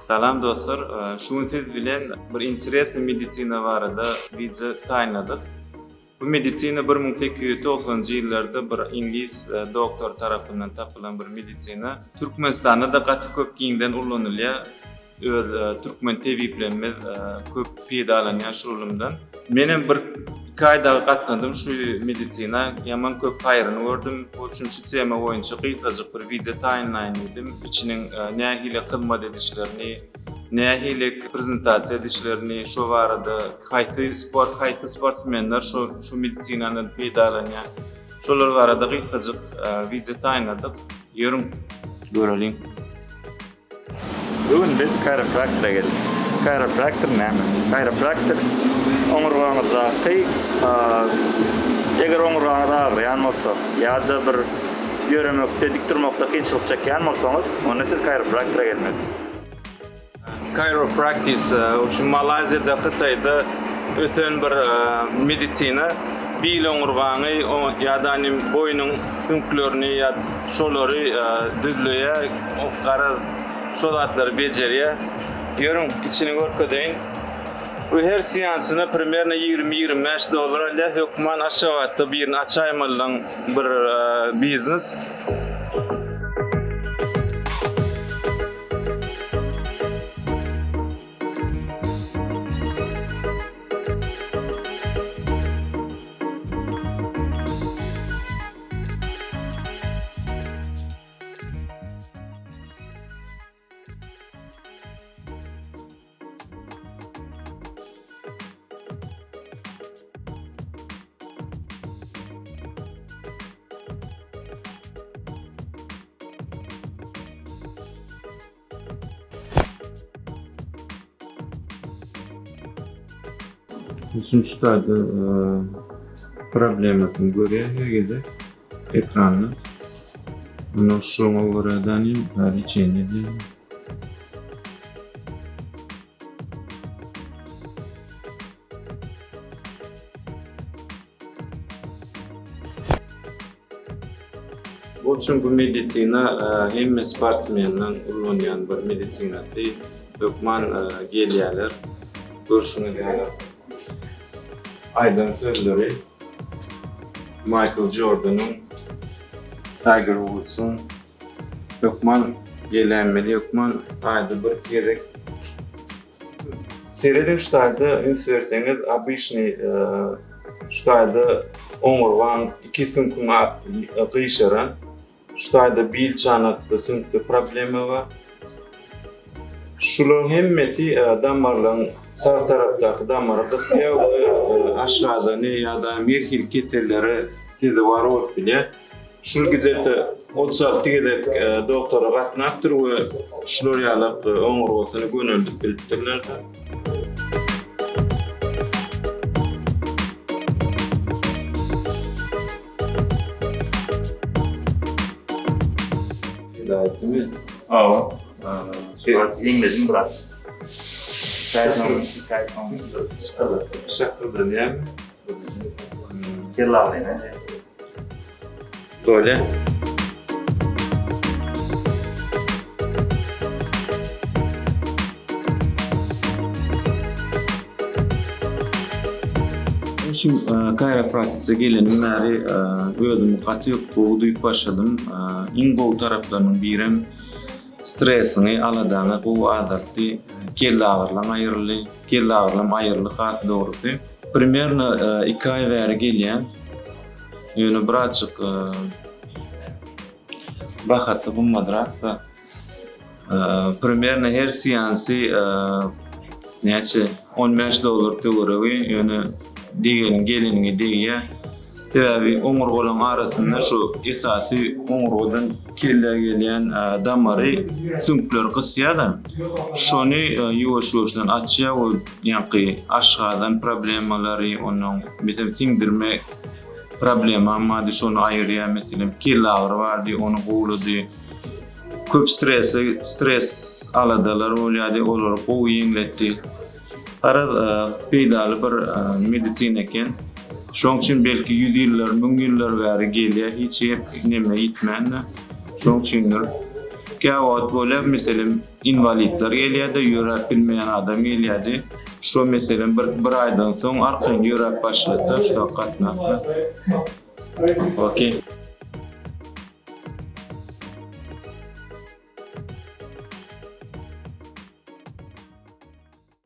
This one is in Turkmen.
Salam dostlar, şu gün siz bilen bir interesny medisina barada wideo taýynladyk. Bu medisina 1890-njy ýyllarda bir iňlis doktory tarapyndan tapylan bir medisina. Türkmenistanda-da gaty köp giňden ullanylýar. Öz türkmen tebiplerimiz köp peýdalanýar şu ylymdan. Menem bir iki aý dagy gatnadym şu medisina. Ýaman köp haýryny gördüm. Bu üçin şu tema boýunça gysgajyk bir wideo taýynlaýyn diýdim. Içiniň nähili hyzmat edişlerini, nähili prezentasiýa edişlerini, şo barada haýsy sport, haýsy sportsmenler şu şu medisinadan peýdalanýar. Şolar barada gysgajyk wideo taýynladyk. Ýörüň, göreliň. Bu gün biz kaýropraktora geldik. Kaýropraktor näme? Kaýropraktor oňurgaňyzdaky eger oňurgaňyz agyrýan bolsa ýa-da bir ýöremekde, dik durmakda kynçylyk çekýän bolsaňyz, onda siz kaýropraktora gelmeli. Chiropractic şu Malaýziýada, Hytaýda ösen bir medisina. Bil oňurgaňy ýa-da boýnuň süňklerini ýa şolary düzleýär, garaz şo zatlary bejerýär. Ýörüň, içini görkezeýin. Bu her seansyna primerno 20-25 dollar alýar. Hökman Aşgabatda birini açaýmalyň bir biznes. Üçünji taýda problemasyny görýär her gezek ekranda. Ondan şoňa görä danym liçeniýe edýär. Bu üçin bu medisina hemme sportsmenleň ullanýan bir medisinasy. Hökman gelýärler. Görşüňiz ýaly aýdan sözleri Maýkl Jordanyň, Taýger Wudsyň hökman geläýmeli, hökman aýda bir gezek Serediň şu taýda üns berseňiz obyçnyý şu taýda oňurgaň iki süňküň gyşaran şu taýda bil çanakda süňkde problema bar. Şularyň hemmesi damarlaryň sag tarapdaky damary gysýar we aşgazany ýa-da her hili kesellere sezewar bolup bilýär. Şul gizete 36 gezek doktora gatnapdyr we şular ýalak oňurgasyny göneldip bilipdirler. Hidaýetmi? Awa. Ýeňledim biraz. Şakyrdanýarmy? Kelle Bolýa. Şu kaýropraktika gelenim bäri özümi gaty gowy duýup başladym. Iň gowy taraplarynyň birem stresiňi, aladaňy gowy azaltdy. Kelle agyrlaň aýryldy. Kelle agyrlam aýryldy has dogrusy. Primerno 2 aý bäri gelýän. Ýöne birazjyk bahasy gymmadrak-da. Primerno her seansy näçe 15 dollar töweregi, ýöne degeniň geleniňe degýär. Sebäbi oňurgalaryň arasynda şu esasy oňurgadan kellä gelýän damary süňkler gysýar-da. Şony ýuwaş-ýuwaşdan açýar we ýaňky aşgazan problemalary, onnoň meselem siňdirme problemam bardy, şony aýyrýar, meselem kelle agyry bardy, ony gowulady. Köp stresi, stres aladalar bolýardy, olary gowy ýeňletdi. Garaz, peýdaly bir medisina eken. Şoň üçin belki ýüz ýyllar, müň ýyllar bäri gelýär, hiç neme ýitmändir. Şoň üçindir. Käwagt bolýar, meselem, inwalidler gelýär-de, ýöräp bilmeýän adam gelýärdi. Şo meselem bir bir aýdan soň arkaýyn ýöräp başlady-da, şo gatnap. Okey.